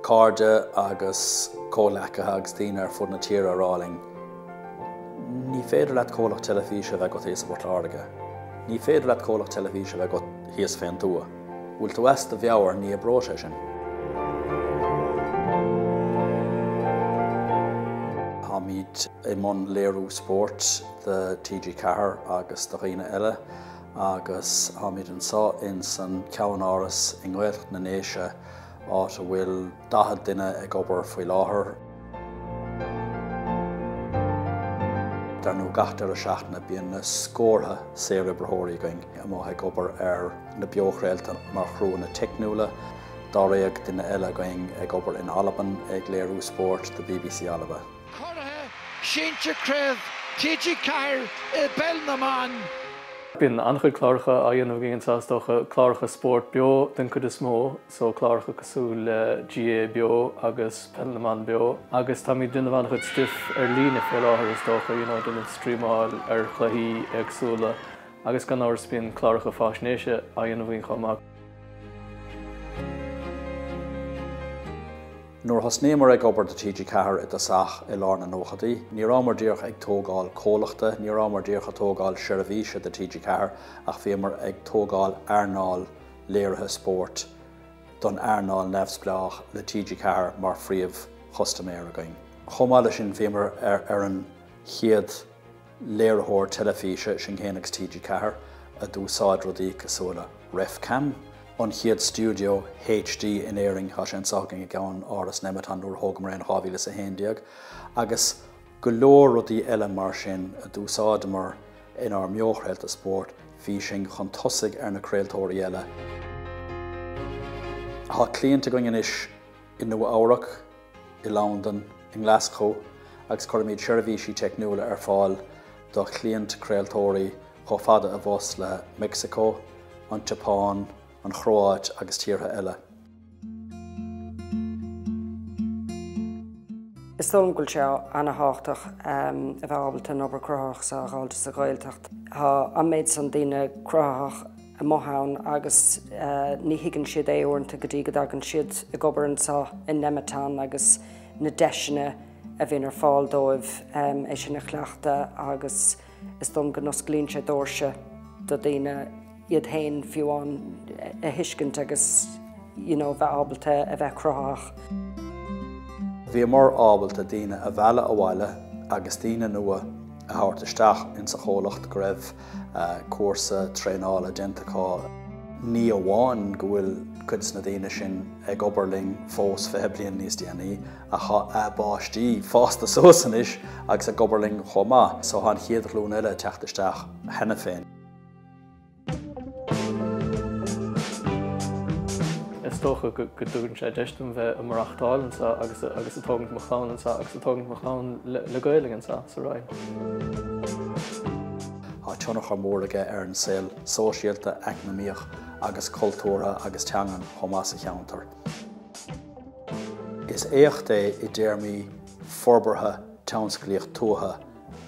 cairde agus comhghleacaithe agus daoine ar fud na tíre ag rá linn, 'Ní féidir leat comhlacht teilifíse a bheith agat thíos i bPort Láirge. Ní féidir leat comhlacht teilifíse a bheith agat thíos fén tuath. Bhfuil tú as do mheabhair? Ní oibreoidh sé sin. Táimid i mbun léiriú spóirt do TG4 agus do dhaoine eile agus táimid anseo ins an ceannáras i nGaeltacht na nDéise áit a bhfuil 40 duine ag obair faoi láthair. Dar ndóigh gach deireadh seachtaine bíonn na scórtha saoroibritheoirí againn amuigh ag obair ar na beochraolta mar chriúanna teicniúla, dáréag duine eile againn ag obair in Albain ag léiriú spóirt do bbc Alba. Curaithe Sinsir Craobh TG4 i bPeil na mBan. Bíonn an-chuid cláracha á dhéanamh againn anseo is dócha, cláracha spóirt beo den chuid is mó, so cláracha cosúil le GAA Beo agus Peil na mBan Beo agus táimid ag déanamh an-chuid stuif ar líne fé láthair is dócha, you know, déanamh streamáil ar chluichí éagsúla agus gan amhras bíonn cláracha faisnéise á dhéanamh againn chomh maith. Nuair a thosnaíomar ag obair do TG4 i dtosach i lár na nóchaidí, ní rabhamar díreach ag tógáil comhlachta, ní rabhamar díreach ag tógáil seirbhíse do TG4 ach bhíomar ag tógáil earnáil léirithe spóirt don earnáil neamhspleách le TG4 mar phríomh-chustaiméir againn. Chomh maith leis sin bhíomar ar an chéad léiritheoir teilifíse, sinn féin agus TG4, a d'úsáid rudaí cosúil le RefCam, an chéad stiúideo HD in Éirinn, tá sé anseo againn i gceann-áras Nemeton nuair a thógamar é in 2011, agus go leor rudaí eile mar sin a d'úsáideamar inár mbeochraolta spóirt, bhí sinn chun tosaigh ar na craoltóirí eile. Tá cliaint againn anois i Nua Eabhrac, i Londain, i nGlaschú agus cuirimid seirbhísí teicniúla ar fáil do chliaint craoltóirí chomh fada abhus le Meicsiceo, an tSeapáin, an Chróáit agus tíortha eile. Is dóigh liom go bhfuil sé ana-thábhachtach a bheith ábalta an obair cruthaitheach seo a dháileadh sa Ghaeltacht. Tá an méid san daoine cruthaitheach amuigh ann agus ní thuigeann siad é uaireanta go dtí go dtagann siad ag obair anseo i Nemeton agus na deiseanna a bhíonn ar fáil dóibh é sin a chleachtadh agus is dóigh liom go n-osclaíonn sé doirse do dhaoine iad féin fiú amháin a thuiscint agus you know bheith ábalta a bheith cruthaitheach. Bhíomar ábalta daoine a mhealladh abhaile agus daoine nua a thabhairt isteach insa chomhlacht go raibh cúrsa traenála déanta acu. Ní amháin go bhfuil cuid de na daoine sin ag obair linn fós 20 bliain níos déanaí ach tá a bpáistí fásta suas anois agus ag obair linn chomh maith so tá an chéad ghlúin eile ag teacht isteach cheana féin. Is dócha go dtugann sé deis dom bheith ag maireachtáil anseo agus agus ag tógaint mo chlann anseo agus ag tógaint mo chlann le Gaeilge anseo sa Rinn. Tá tionchar mór aige ar an saol sóisialta, eacnamaíoch agus cultúrtha agus teangan chomh maith sa cheantar. Is éacht é i dtéarmaí forbartha tionsclaíoch tuaithe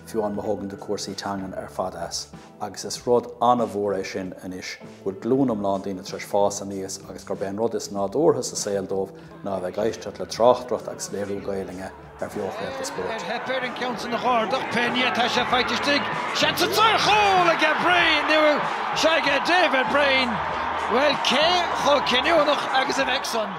fiú amháin má thógann tú cúrsaí teangan ar fad as. Agus is rud an-mhór é sin anois, go bhfuil glúin iomlán daoine tar éis fás aníos agus gurb é an rud is nádúrtha sa saol dóibh ná a bheith ag éisteacht le tráchtaireacht agus léiriú Gaelainne ar bheochraolta spóirt. Ar theip air an ceann san a dh'ardach, pé ní atá sé faighte istigh, seans anso ar chúl aige Breen, nó sea aige David Breen. Bhuel, cé chomh cinniúnach agus a bheidh san?